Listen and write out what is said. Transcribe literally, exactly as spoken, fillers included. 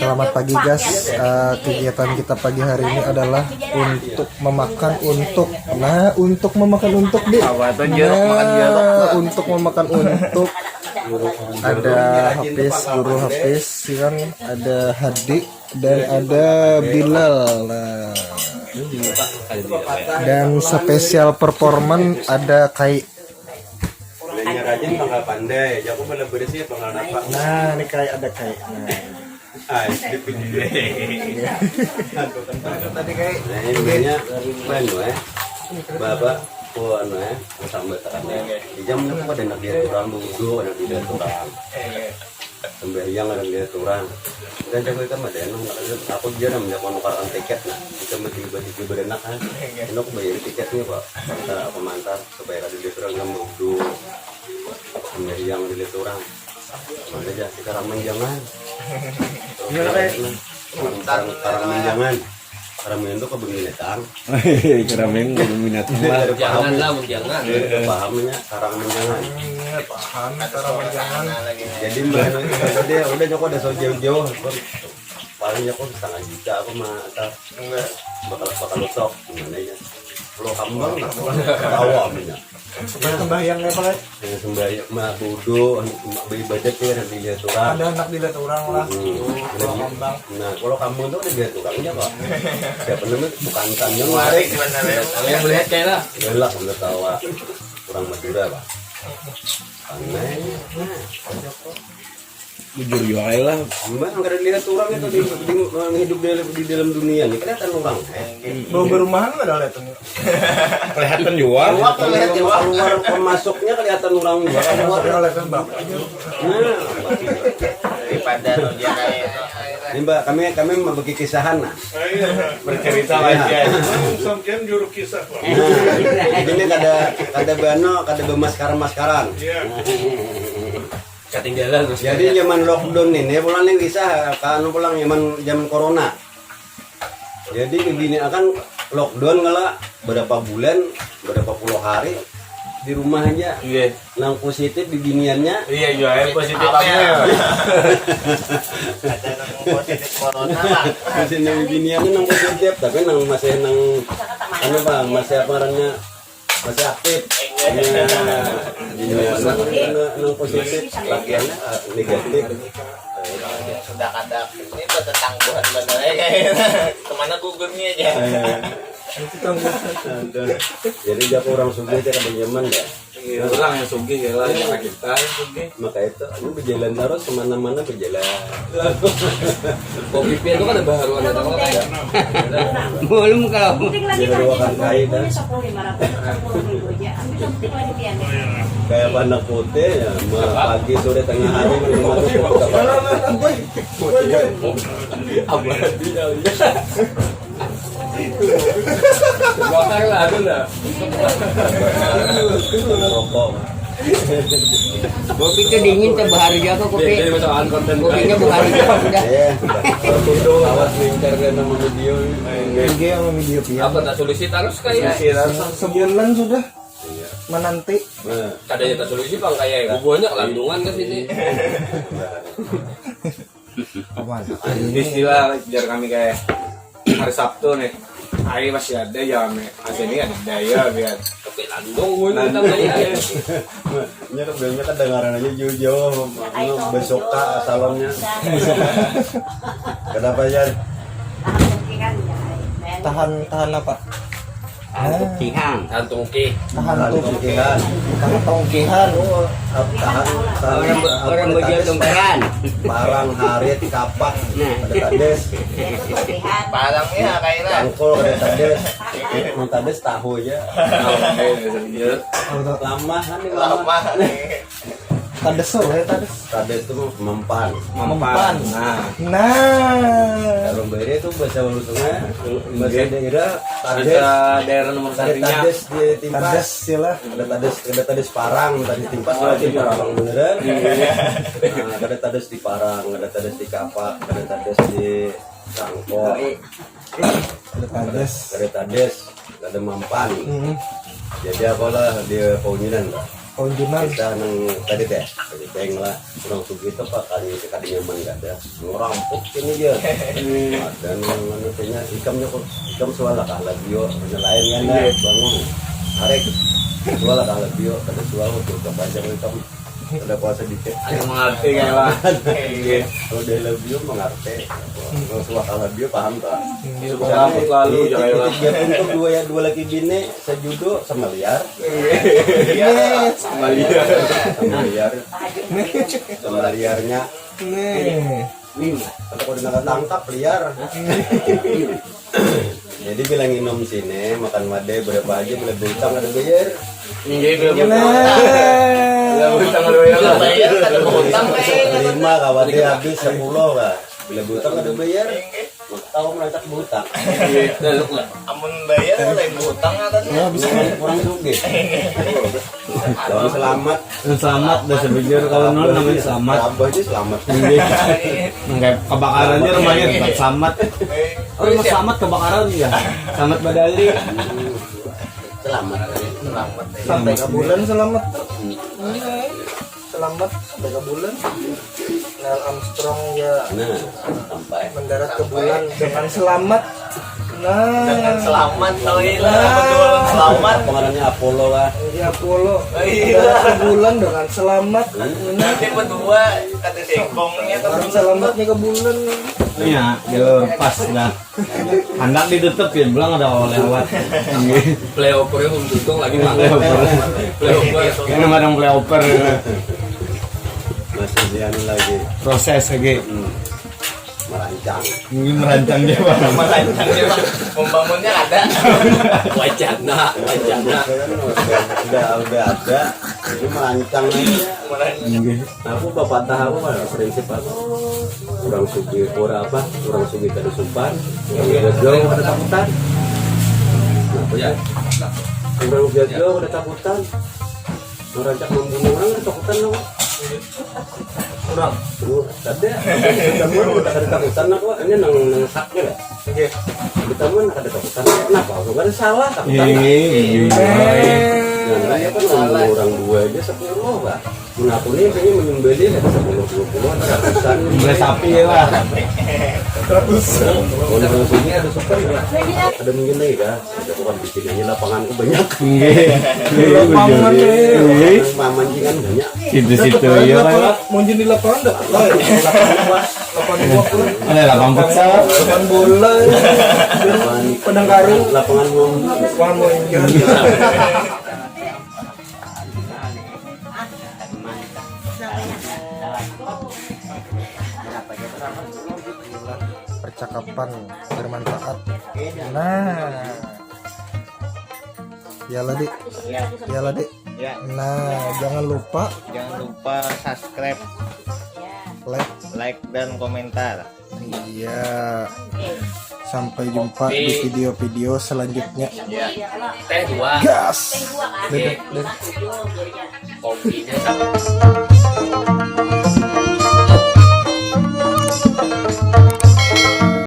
Selamat pagi guys. Eh, kegiatan kita pagi hari ini adalah untuk memakan untuk. Nah, untuk memakan untuk di. Apa tuh, jeruk makan jeruk? Nah, untuk memakan untuk. Ada Hafiz, guru Hafiz, ya kan? Ada Hadi dan ada Bilal. Nah, dan spesial performan ada Kai. Nanya rajin bakal pandai, jago bala bersih bakal napa. Nah, ini Kai, ada Kai. Nah. Ah, itu pindah. Tadi Kai. Nah, ini banyak. Manu, eh. Baba, ku anu, eh, sambat akan, eh. Di jam berapa pada nak dia turang, budu, anak dia turang. Sembahyang ada dia turang. Dan jago ikam ada, anu, aku dia nak menjaga nukarkan tiket, nah. Kita mesti beranak, kan. Ini aku bayar tiketnya, Pak. Antara aku mantar, supaya kada dia turang, kan, budu. Sembahyang ada dia turang. Mana aja, kita ramen jangan. Gimana, Kai? Nah, karang, karang, karang jangan. Karang itu kebun binatang. Karang itu kebun binatang. Janganlah, jangan. Pahamnya karang jangan. Iya, paham, karang jangan. Jadi, mbak, dia udah, joko ada so jauh-jauh. Paling joko setengah juta apa mah, atau enggak. Bakal, bakal lutok. Gimana ya? Pulau Kambang, nah, awamnya. Sembahyang apa, Lai? Ya, sembahyang, mah budu, mah beribadat ya, nanti dia turang. Ada anak dilihat orang lah. Hmm. Pulau Kambang. Nah, kalau kamu tuh ada dilihat orangnya, Pak. Siapa namanya? Bukan kandang, warik. Yang melihat kayak lah. Galak, udah tawa. Orang Madura, Pak. Aneh. Nah, jujur jua ai lah. Mbak, kada lihat orang itu di, di, hidup di, di dalam dunia nih, kelihatan orang. Bawa berumahan nggak ada lihat orang. Kelihatan jua. Keluar, kelihatan jua. Keluar, masuknya kelihatan orang juga. Keluar kelihatan bapak. Nah, daripada hujan aja itu. Ini, Mbak, kami, kami mau bagi kisahan, nah. Bercerita aja. Sampean juru kisah, Pak. Nah, jadi ini kada, kada bano, kada bemaskar-maskaran. Iya. Ketinggalan, Mas. Jadi zaman lockdown ini pulang nih bisa, kan pulang zaman, zaman corona. Jadi begini akan lockdown kala berapa bulan, berapa puluh hari di rumah aja. Iya. Nang positif bibiniannya. Iya, iya, yang positif apa ya? Ada nang positif corona lah. Masih nang bibiniannya nang positif, tapi nang masih nang, anu, Bang, masih apa ngarannya? Masih aktif. Iya. Iya, nang, nang, nang positif, lakiannya, ah, negatif. Sudah kada, ini tuh tetangguhan bener ya, kayak kemana gugurnya aja. Iya. Itu tangguhan. Aduh. Jadi, jago orang sugih aja kada nyaman ya. Iya, orang yang sugih ya lah, ya kita yang sugih. Maka itu, ini berjalan terus, kemana-mana berjalan. Kopi pia itu kan ada baharuan, ada apa kayak? Belum kalau. Penting lagi. Jadi, kan dua kali kain, dah. Sepuluh lima ratus, sepuluh ribu aja. Ambil yang penting lagi, Pian. Kayak anak putih ya, ma-, apa? Pagi, sore, tengah hari, minum kopi. Abadi kali ya. Bakar lah, aduh lah. Rokok. Kopi itu dingin, teh, bahari juga kok, kopi. Jadi, jadi, masalah konten. Kopinya bahari juga, udah. Iya. Awas lingkar dan nama video. Iya. Video sama video, Pian. Apa, tak solusi terus kayak? Solusi terus. Sebulan sudah. Iya. Menanti. Nah. Katanya tak solusi, Bang, kayak bubuhannya kelandungan ke sini. Aman. Istilah jar kami kayak hari Sabtu nih. Air masih ada ya, me. Aslinya ada daya biar. Tapi landung pun. Nah, tambah ya. Nya kebanyakan kedengaran aja jauh-jauh, anu, besoka salonnya. Kenapa, Jan? Tahan, tahan apa? Tahan tungkihang. Tahan tungkih. Tahan tungkihan. Tahan tungkihan. Oh, tahan, tahan. Orang be-, orang bejual tungkihan. Parang, harit, kapak. Nah. Kada tades. Parangnya kayak lah. Cangkul kada tades. Mun tades tahu aja. Lama kan nih, lama. Lama nih. Tades, oh, ya, tades. Tades itu mempan. Mempan. Nah. Nah. Kalau beda itu bahasa Lusungnya, bahasa daerah, tades. Bahasa daerah nomor satunya. Tades di Timpas. Tades, ya lah. Ada tades, ada tades parang, tadi Timpas, oh, berarti iya. Parang beneran. Iya. Nah, ada tades di parang, ada tades di kapak, ada tades di cangkul. Ada tades. Ada tades, ada mempan. Hmm. Jadi apalah dia kaunyinan, Pak? Kawan Junan. Kita nang tadi teh, tadi teng lah. Orang sugih itu apa kali itu kada nyaman kada. Ngerampok ini dia. Ada nang mana tanya ikamnya kok ikam sual lah kah labio, nelayan kan dah, bangun. Arek. Sual lah kah labio, kada sual waktu ke panjang ikam. Kada puasa dikit. Ada mengerti kayak lah. Kalau dia labio mengerti. Kalau sual kah labio paham tak? Sudah lalu jangan lah. Dia untuk dua ya dua lagi bini sejudo sama liar. Iya, sama liar. Sama liar. Sama liarnya. Nih. Aku udah nggak tangkap liar. Jadi bilang minum sini, makan made berapa aja boleh bintang ada bayar. Iya, bila bintang. Bila bintang ada bayar. Bayar kan utang kayak. Lima kawade habis sepuluh lah. Bila bintang ada bayar. Tahu merancak buta. Amun bayar lain buta kan. Ya, bisa kurang juga. Lawan selamat. Selamat dah sebujur kalau nol namanya selamat. Abah aja selamat. Iya. Kayak kebakaran aja rumahnya tetap selamat. Oh, rumah selamat kebakaran ya. Selamat badali. Selamat. Selamat. Sampai ke bulan selamat tuh. Selamat sampai ke bulan. Neil Armstrong ya. Nah, sampai mendarat ke bulan dengan selamat. Nah, dengan selamat, oh iya, betul, selamat. Pengarannya Apollo lah. Iya, Apollo. Iya. Mendarat ke bulan dengan selamat. Nah. Nanti berdua kata singkongnya ke bulan. Selamatnya ke bulan. Iya, jalur pas dah. Handak ditutup ya, bilang ada lewat. Playoper ya, belum tutup lagi, Bang. Playoper. Playoper. Ini madang playoper. Masih di anu lagi. Proses lagi. Hmm. Merancang. Ini merancang dia, Bang. Merancang dia, Bang. Membangunnya ada. Wacana, wacana. Udah, udah ada. Ini merancang aja. Merancang. Aku bapatah aku kan prinsip aku orang sugih ora apa orang sugih kada supan orang gagau kada takutan. Kenapa ya? Orang gagau kada takutan. Orang cak membunuh orang kada takutan apa? Orang. Kada. Kamu kada takutan apa? Ini nang nang saknya lah. Oke. Kita mana kada takutan. Kenapa? Aku kada salah takutan. Iya. Nah, dia kan orang dua aja sepuluh lah. Mun aku nih pengen menyembelih ada sepuluh dua puluh ada ratusan. Menyembelih sapi lah. Ratusan. Kalau orang sini ada super ya. Ada mungkin lagi kah? Ada bukan di sini aja lapangan tuh banyak. Iya. Lapangan, iya. Pamancingan banyak. Situ-situ iya kan. Mau jadi lapangan dah. Lapangan bola. Ada lapangan futsal. Lapangan bola. Padang karu. Lapangan mau. Wah, mau. Percakapan bermanfaat. Nah. Iyalah, Dik. Ya. Iyalah, Dik. Ya. Nah, jangan lupa. Jangan lupa subscribe, like, like dan komentar. Iya. Sampai jumpa di video-video selanjutnya. Ya. Teh dua. Gas. Beda, beda. Kopinya sama.